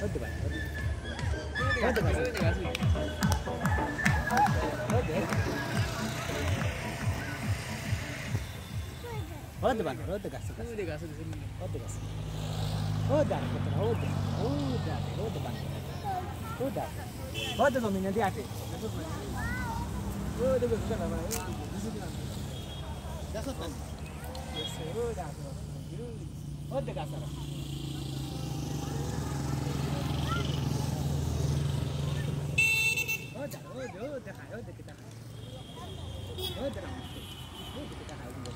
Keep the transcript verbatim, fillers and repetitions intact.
ওই দে বান্দর, ওই দে গাছ, গাছ। ওই দে গাছ, ওই দে। ওই দে, ওই দে, ওই দে, ওই দে, ওই দে বান্দর। ওই দে। ওই দে জমিনে দিয়ে আটে। ওই দে গাছ, গাছ। ওই দে গাছ। ওই দে গাছ। ওই দে, ওই দে, ওই দে খায়, ওই দে কিতা খায়। ওই দে রাম। ওই দে কিতা খায়, ওই দে।